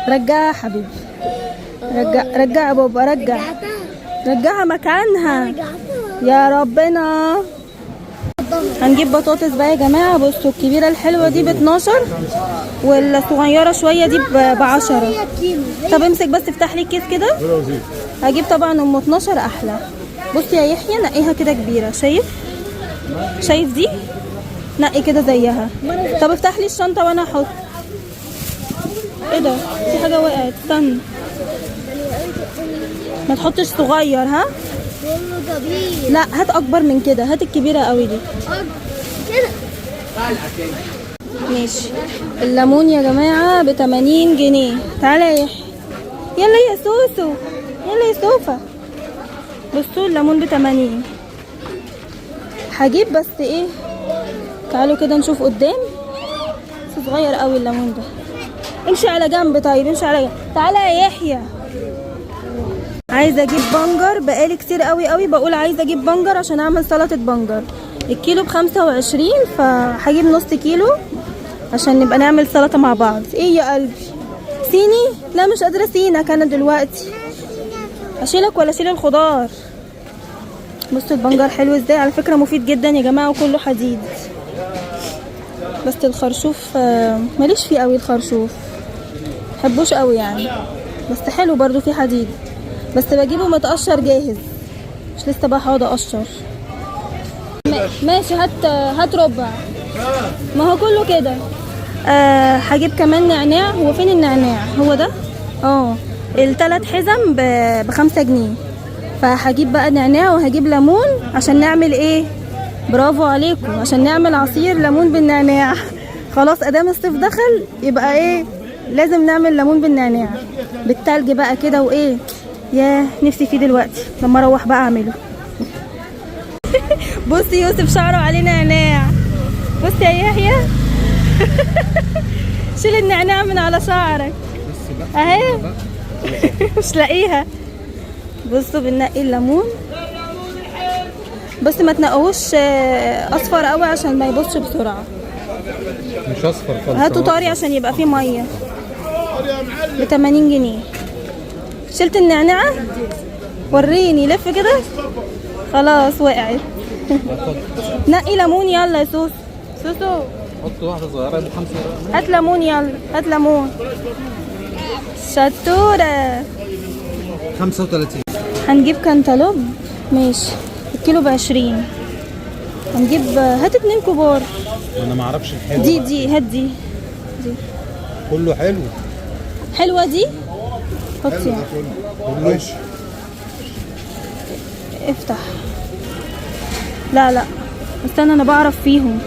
رجعها يا حبيبي، رجع رجع يا بابا، رجع رجعتها. رجعها مكانها. رجعتها. يا ربنا. هنجيب بطاطس بقى يا جماعة. بصوا الكبيرة الحلوة دي ب 12، والصغيرة شوية دي ب 10. هي كيلو. طب امسك بس، افتح لي الكيس كده. هجيب طبعا ام 12 احلى. بص يا يحيى، نقيها كده كبيرة، شايف؟ شايف دي؟ نقي كده زيها. طب افتح لي الشنطة وانا احط. ايه ده؟ في حاجة وقعت، استنى. ما تحطش صغير، ها؟ كله كبير. لا هات اكبر من كده، هات الكبيرة قوي دي. كده ماشي. الليمون يا جماعة ب 80 جنيه. تعالى يا يحيى، يلا يا سوسو، يلا يا سوفا. بصوا الليمون ب 80. هجيب بس ايه، تعالوا كده نشوف قدام. بس صغير قوي الليمون ده. امشي على جنب، طيب امشي على جنب. تعالى يا يحيى. عايزه اجيب بنجر، بقالي كتير قوي قوي بقول عايزه اجيب بنجر عشان اعمل سلطة بنجر. الكيلو ب25، فهجيب نص كيلو عشان نبقى نعمل سلطة مع بعض. ايه يا قلبي؟ سيني؟ لا مش قادرة سينك انا دلوقتي. اشيلك ولا اشيل الخضار؟ بصوا البنجر حلو ازاي، على فكرة مفيد جدا يا جماعة وكله حديد. بس الخرشوف ماليش فيه قوي، الخرشوف محبوش قوي يعني، بس حلو برضو فيه حديد. بس بجيبه متقشر جاهز، مش لسه بقى هقعد اقشر. ماشي، هات ربع، ما هو كله كده. هجيب كمان نعناع. هو فين النعناع؟ هو ده؟ التلات حزم ب5 جنيه. فهجيب بقى نعناع وهجيب ليمون عشان نعمل ايه؟ برافو عليكم، عشان نعمل عصير ليمون بالنعناع. خلاص ادام الصيف دخل يبقى ايه، لازم نعمل ليمون بالنعناع بالتلج بقى كده. وايه ياه نفسي فيه دلوقتي، لما اروح بقى اعمله. بصي يوسف شعره عليه نعناع. بصي يا يحيى. شيل النعناع من على شعرك اهي. مش لاقيها. بصوا بننقي الليمون، بس ما تنقوش اصفر قوي عشان ما يبصش بسرعة. مش اصفر خالص، هاتوا طري عشان يبقى فيه مية. ب 80 جنيه. شلت النعناعه؟ وريني، لف كده. خلاص وقعت. نقي ليمون يلا يا سوسو. سوسو حط واحدة صغيرة ب 5. هات ليمون يلا، هات ليمون. شطوره. 35. هنجيب كانتالوب، ماشي. الكيلو ب20. هنجيب، هات 2 كبار. انا ما اعرفش الحلو. دي هات دي كله حلو. حلوة دي، حطي يعني. كله افتح. لا لا استنى، انا بعرف فيهم.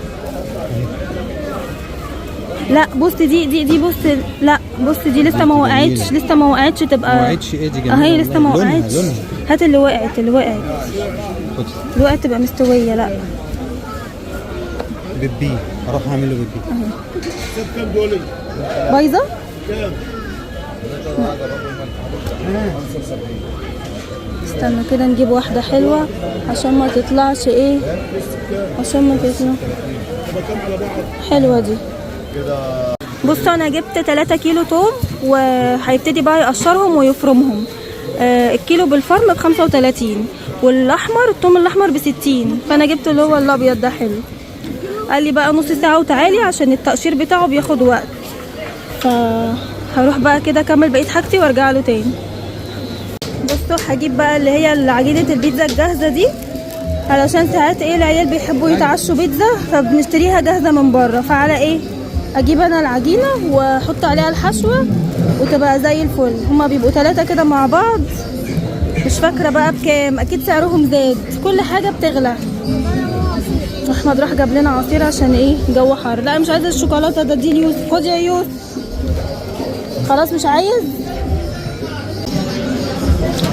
لا بص دي بص، لا بص دي لسه ما وقعتش، لسه ما وقعتش تبقى ما وقعتش. ايه دي جميلة اهي لسه ما وقعتش. هات اللي وقعت، اللي وقعت، اللي وقعت تبقى مستوية. لا بيبي، اروح اعمل له بيبي. بايظة. استنى كده نجيب واحدة حلوة عشان ما تطلعش ايه، عشان ما تطلع. حلوة دي. بصوا انا جبت 3 كيلو توم، وهيبتدي بقى يقشرهم ويفرمهم. الكيلو بالفرم ب35، والاحمر التوم الاحمر ب60، فانا جبت اللي هو الابيض ده حلو. قال لي بقى نص ساعة وتعالي عشان التقشير بتاعه بياخد وقت. فهروح بقى كده اكمل بقية حاجتي وارجع له تاني. بصوا هجيب بقى اللي هي عجينه البيتزا الجاهزة دي، علشان ساعات ايه العيال بيحبوا يتعشوا بيتزا، فبنشتريها جاهزة من بره. فعلى ايه اجيب انا العجينة واحط عليها الحشوه وتبقى زي الفل. هما بيبقوا 3 كده مع بعض، مش فاكره بقى بكام، اكيد سعرهم زاد، كل حاجة بتغلى. احمد راح جاب لنا عصير عشان ايه الجو حر. لا مش عايزه الشوكولاتة ده، دي ليوسف. خد يا يوسف. خلاص مش عايز.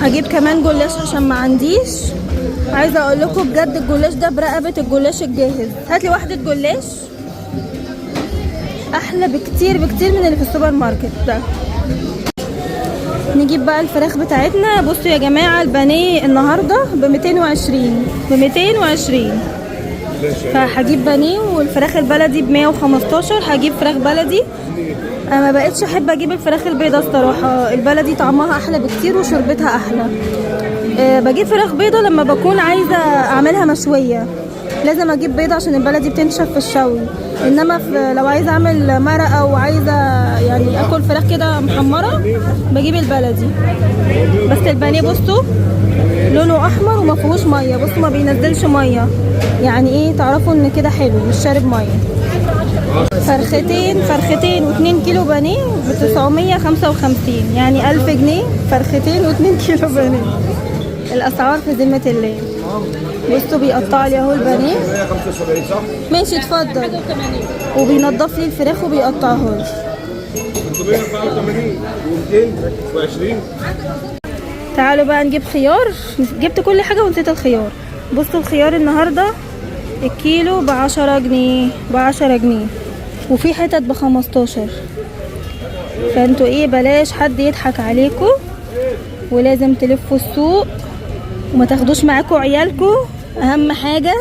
هجيب كمان جلاش عشان ما عنديش. عايزه اقول لكم بجد الجلاش ده برقبه الجلاش الجاهز. هاتلي واحدة جلاش، احلى بكتير بكتير من اللي في السوبر ماركت ده. نجيب بقى الفراخ بتاعتنا. بصوا يا جماعة البانيه النهارده ب 220، ب 220. فهجيب بانيه، والفراخ البلدي ب 115. هجيب فراخ بلدي. انا ما بقتش احب اجيب الفراخ البيضة الصراحة، البلدي طعمها احلى بكتير وشربتها احلى. بجيب فراخ بيضة لما بكون عايزه اعملها مشوية، لازم اجيب بيضة عشان البلدي بتنشف في الشوي. انما لو عايزه اعمل مرقه وعايزه يعني اكل فراخ كده محمرة بجيب البلدي. بس البانيه بصوا لونه احمر وما فيهوش مية، بصوا ما بينزلش مية، يعني ايه تعرفوا ان كده حلو مش شارب مية. فرختين، فرختين و2 كيلو بانيه ب 955، يعني 1000 جنيه فرختين و2 كيلو بانيه. الاسعار في ذمه الله. بصوا بيقطع لي اهو البانيه. 175 صح؟ ماشي اتفضل. وبينضف لي الفراخ وبيقطعها لي. 384 و220. تعالوا بقى نجيب خيار. جبت كل حاجة ونسيت الخيار. بصوا الخيار النهارده الكيلو ب10 جنيه، ب10 جنيه، وفي حتت ب15. فانتوا ايه بلاش حد يضحك عليكم، ولازم تلفوا السوق وما تاخدوش معاكم عيالكم، اهم حاجة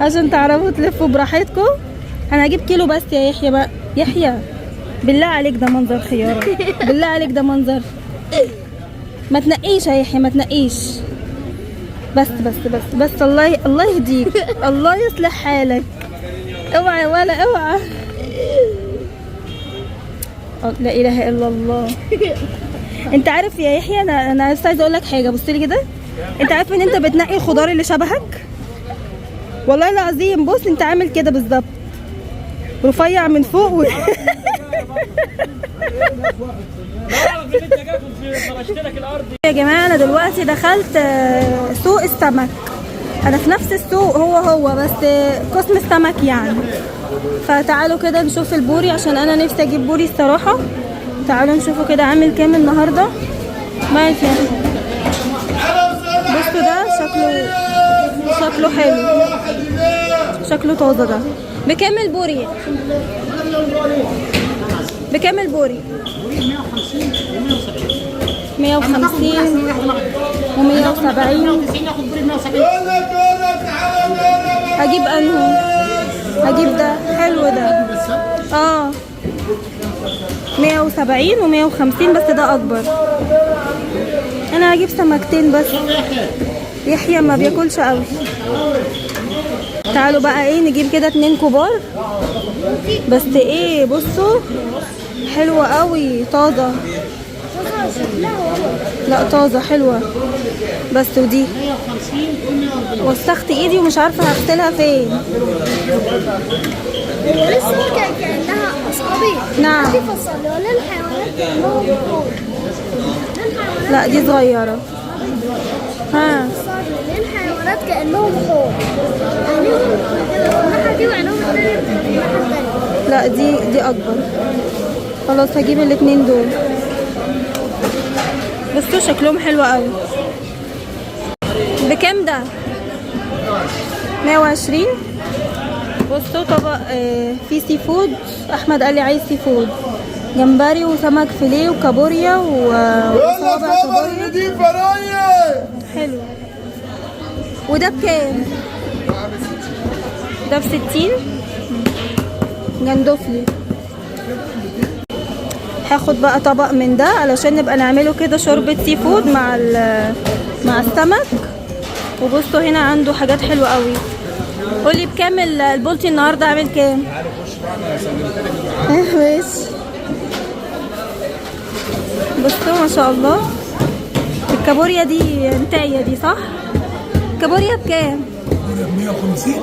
عشان تعرفوا تلفوا براحتكم. انا هجيب كيلو بس يا يحيى بقى. يحيى بالله عليك ده منظر خياره، بالله عليك ده منظر. ما تنقيش يا يحيى، ما تنقيش. بس بس بس بس، الله الله يهديك، الله يصلح حالك. اوعى ولا اوعى. لا اله الا الله. انت عارف يا يحيى، انا لسه عايزه اقول لك حاجة. بص لي كده، انت عارف ان انت بتنقي الخضار اللي شبهك؟ والله العظيم. بص انت عامل كده بالظبط، رفيع من فوق يا جماعة انا دلوقتي دخلت سوق السمك. انا في نفس السوق هو هو، بس قسم السمك يعني. فتعالوا كده نشوف البوري، عشان انا نفسي اجيب بوري الصراحة. تعالوا نشوفه كده عامل كام النهارده. ماشي. بصوا ده شكله حلو، شكله طازة. ده بكام البوري؟ بكام البوري؟ 150 و170. هجيب انه هجيب ده حلو ده، 170 و150، بس ده اكبر. انا هجيب سمكتين بس، يحيى ما بياكلش قوي. تعالوا بقى ايه نجيب كده 2 كبار بس. ايه بصوا حلوة قوي، طازة. لا طازة حلوة بس. ودي وسخت ايدي ومش عارفة هغسلها فين. ولسه كأنها اصحابي. نعم. ولا الحيوانات كأنهم. لا دي صغيرة. ها ليه الحيوانات كأنهم حور؟ عينيهم كده الناحية دي وعينهم التانية الناحية التانية. لا دي أكبر. خلاص هجيب الاتنين دول. بصوا شكلهم حلو قوي. بكام ده؟ 120. بصوا طبق فيه seafood. احمد قال لي عايز seafood، جمبري وسمك فيليه وكابوريا وصوابع كابوريا. حلو. وده بكام؟ ده ب60. جندوفلي. هاخد بقى طبق من ده علشان نبقى نعمله كده شوربة seafood مع السمك. وبصوا هنا عنده حاجات حلوة قوي. قولي بكام البولتي النهارده؟ عامل كام؟ ماشي. بصوا ما شاء الله الكابوريا دي انتايه دي صح؟ كابوريا بكام؟ 150.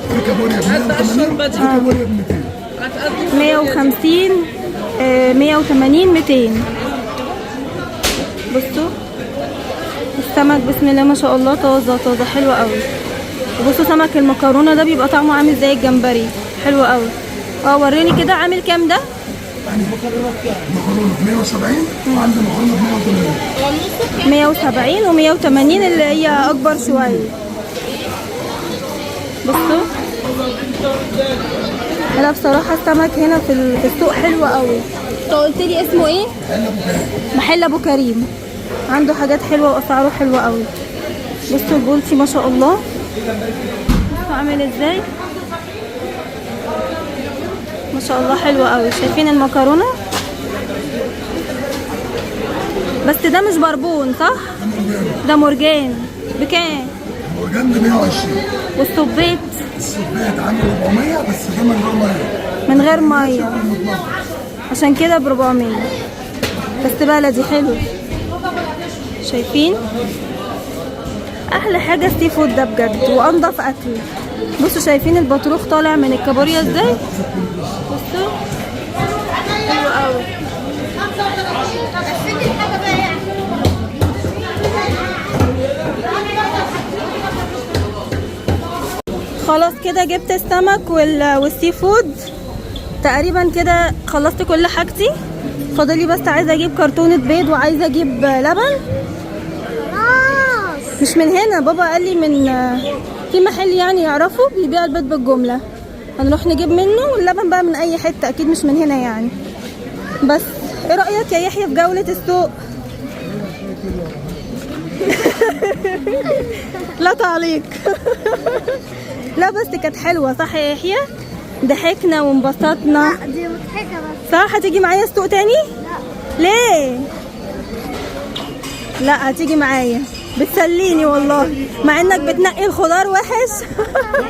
في كابوريا ب 180، في كابوريا ب 200. 150، 180، 200. بصوا السمك بسم الله ما شاء الله طازة طازة حلوة قوي. وبصوا سمك المكرونه ده بيبقى طعمه عامل زي الجمبري، حلو قوي. وريني كده عامل كام ده؟ مكرونه ب 170 وعندي مكرونه ب 180. 170 و 180 اللي هي اكبر شوية. بصوا انا بصراحة السمك هنا في السوق حلو قوي. انت قلت لي اسمه ايه؟ محل ابو كريم. عنده حاجات حلوة واسعاره حلوة قوي. بصوا البولتي ما شاء الله، بصوا عامل ازاي، ما شاء الله حلوة قوي. شايفين المكرونه؟ بس ده مش بربون صح؟ ده مرجان. بكام؟ المرجان ب 120. والسبيط؟ السبيط عامل 400 بس ده من غير مية. من غير مية عشان كده ب 400. بس بلدي حلو. شايفين؟ احلى حاجة ال seafood ده بجد، وانضف اكل. بصوا شايفين البطروخ طالع من الكابوريا ازاي؟ بصوا حلو قوي. خلاص كده جبت السمك وال seafood تقريبا كده، خلصت كل حاجتي. فاضلي بس عايزه اجيب كرتونة بيض وعايزه اجيب لبن. مش من هنا، بابا قال لي من في محل يعني يعرفه بيبيع البيض بالجملة، هنروح نجيب منه، واللبن بقى من اي حتة اكيد مش من هنا يعني. بس ايه رايك يا يحيى في جولة السوق؟ لا تعليق. لا بس كانت حلوة صح يا يحيى؟ ضحكنا وانبسطنا. لا دي مضحكة بس. صح؟ هتيجي معايا السوق تاني؟ لا. ليه؟ لا هتيجي معايا، بتسليني والله، مع انك بتنقي الخضار وحش. اكتر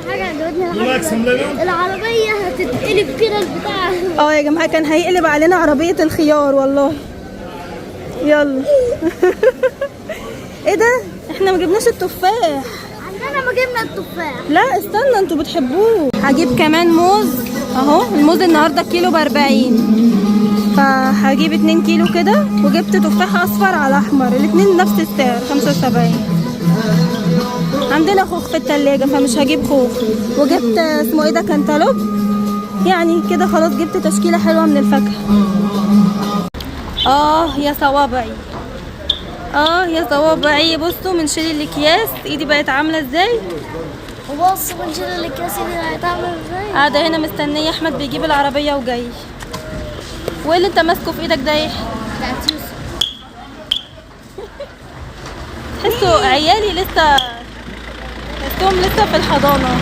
حاجة عجبتني العربية هتتقلب كده البتاع. اه يا جماعة كان هيقلب علينا عربية الخيار والله. يلا. ايه ده؟ احنا ما جبناش التفاح. عندنا ما جبنا التفاح. لا استنى انتوا بتحبوه. هجيب كمان موز اهو، الموز النهارده كيلو ب40، فهجيب 2 كيلو كده. وجبت تفاح اصفر على احمر، الاتنين نفس السعر 75. عندنا خوخ في التلاجة فمش هجيب خوخ. وجبت اسمه ايه ده، كانتالوب. يعني كده خلاص جبت تشكيلة حلوة من الفاكهة. اه يا صوابعي، اه يا صوابعي. بصوا من شيل الاكياس ايدي بقت عاملة ازاي. وبصوا من شيل الاكياس ايدي بقت عاملة ازاي. قاعدة هنا مستنية احمد بيجيب العربية وجاي. وايه اللي انت ماسكه في ايدك ده يا يحيى؟ بتاعت يوسف. تحسوا عيالي لسه، تحسهم لسه في الحضانة.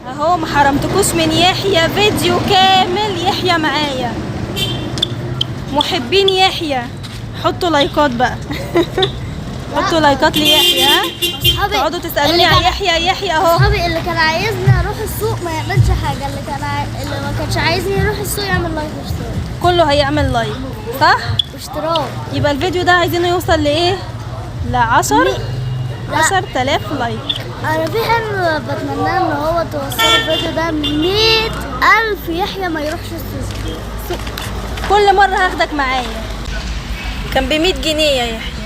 اهو ما حرمتكوش من يحيى، فيديو كامل يحيى معايا. محبين يحيى حطوا لايكات بقى. حطوا لايكات ليحيى. ها تقعدوا تسالوني على يحيى. يحيى اهو. اصحابي اللي كان عايزني اروح السوق ما يعملش حاجة، اللي ما كانش عايزني يروح السوق يعمل like واشتراك. كله هيعمل like صح؟ واشتراك. يبقى الفيديو ده عايزينه يوصل لايه؟ ل 10000 like. انا في حلم بتمناه ان هو توصل الفيديو ده 100,000 يحيى ما يروحش السوق. كل مرة هاخدك معايا. كان ب100 جنيه يا يحيى.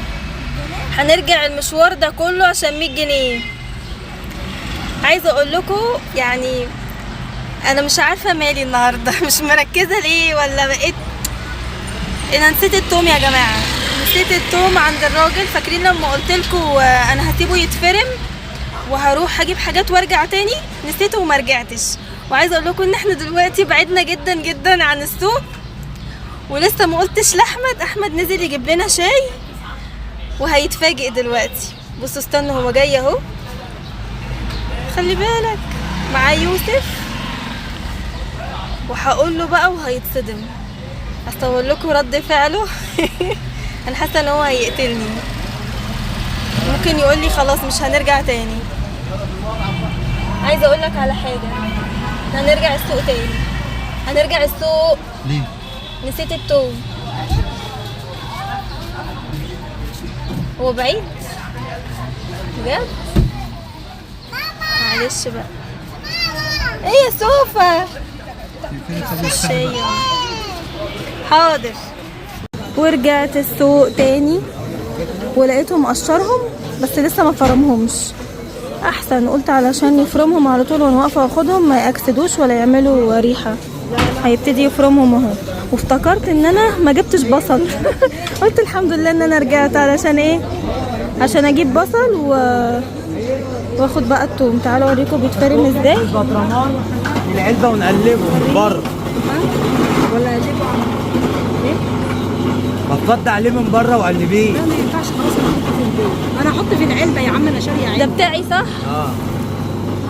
هنرجع المشوار ده كله عشان 100 جنيه. عايزه اقول لكم يعني انا مش عارفه مالي النهارده، مش مركزه ليه، ولا بقيت انا نسيت التوم يا جماعة، نسيت التوم عند الراجل. فاكرين لما قلت لكم انا هسيبه يتفرم وهروح اجيب حاجات وارجع تاني؟ نسيته وما رجعتش. وعايزه اقول لكم ان احنا دلوقتي بعدنا جدا جدا عن السوق، ولسه ما قلتش لاحمد. احمد نزل يجيب لنا شاي وهيتفاجئ دلوقتي. بصوا استنوا هو جاي اهو، خلي بالك معاه يوسف، وهقول له بقى وهيتصدم. هصور لكم رد فعله. انا حاسه ان هو هيقتلني، ممكن يقول لي خلاص مش هنرجع تاني. عايزه اقول لك على حاجة، هنرجع السوق تاني، هنرجع السوق. ليه؟ نسيت التوم. هو بعيد بجد؟ معلش بقى. ايه يا سوفا؟ حاضر. ورجعت السوق تاني ولقيتهم قشرهم بس لسه ما فرمهمش. احسن، قلت علشان يفرمهم على طول وانا واقفة واخدهم ما ياكسدوش ولا يعملوا ريحه. هيبتدي يفرمهم اهو. وافتكرت ان انا ما جبتش بصل. قلت الحمد لله ان انا رجعت علشان ايه؟ عشان اجيب بصل واخد بقى التوم. تعالوا اوريكم بيتفرم ازاي. البطرمان العلبة ونقلبه من بره ولا اقلبه على ايه؟ بتفضي عليه من بره وقلبيه. لا ما ينفعش خلاص، انا احطه في البيت، انا احط في العلبة يا عم، انا شاريه ده علبة. بتاعي صح؟ اه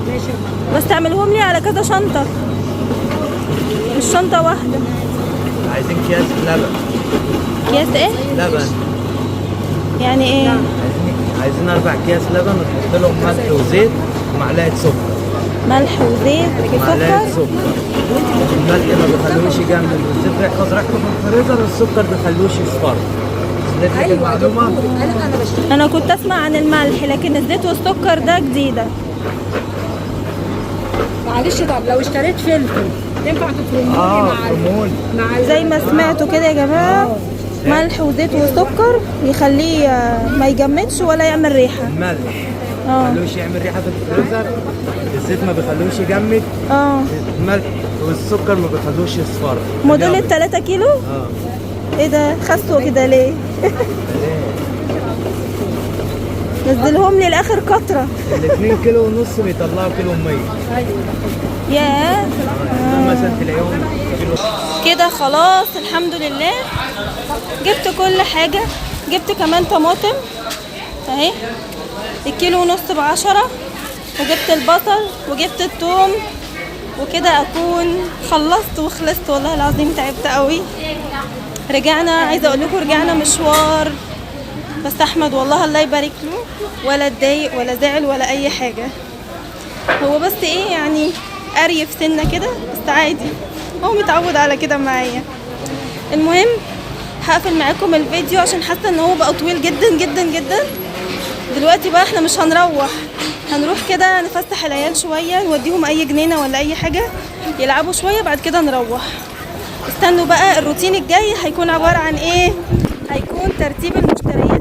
ماشي. بس تعملهم لي على كذا شنطه، مش شنطه واحدة. عايزين اكياس لبن. اكياس ايه؟ لبن. يعني ايه؟ عايزين 4 اكياس لبن وتحط لهم ملح وزيت ومعلقة سكر. ملح وزيت معلقه وسكر. سكر. الملح ما بيخلوش يجمد، والزيت بيحفظ ريحته في الفريزر، والسكر بيخلوش يصفر. وصلت لك المعلومة؟ لا انا بشتري. انا كنت اسمع عن الملح، لكن الزيت والسكر ده جديدة. معلش، طب لو اشتريت فلفل ينفع تفرمولي اه مع فرمول. مع زي ما سمعتوا كده يا جماعة، ملح وزيت وسكر يخليه ما يجمدش ولا يعمل ريحه. الملح اه. ما بيخلوش يعمل ريحه في الفريزر، الزيت ما بيخلوش يجمد، الملح والسكر ما بيخلوش يصفر. موديل ال 3 كيلو؟ اه. ايه ده خسوا كده ليه؟ نزلهم لي لاخر قطرة. ال 2.5 كيلو بيطلعوا كيلو 100. ياه. مثلا تلاقيهم كيلو. كده خلاص الحمد لله جبت كل حاجة. جبت كمان طماطم اهي الكيلو ونص ب10، وجبت البصل وجبت الثوم، وكده اكون خلصت وخلصت. والله العظيم تعبت قوي. رجعنا، عايزه اقول لكم رجعنا مشوار، بس احمد والله الله يبارك له ولا اتضايق ولا زعل ولا اي حاجة. هو بس ايه يعني قريف سنة كده، بس عادي هو متعود على كده معايا. المهم هقفل معاكم الفيديو عشان حاسه ان هو بقى طويل جدا جدا جدا. دلوقتي بقى احنا مش هنروح، هنروح كده نفسح العيال شوية، نوديهم اي جنينة ولا اي حاجة يلعبوا شوية، بعد كده نروح. استنوا بقى الروتين الجاي هيكون عبارة عن ايه؟ هيكون ترتيب المشتريات.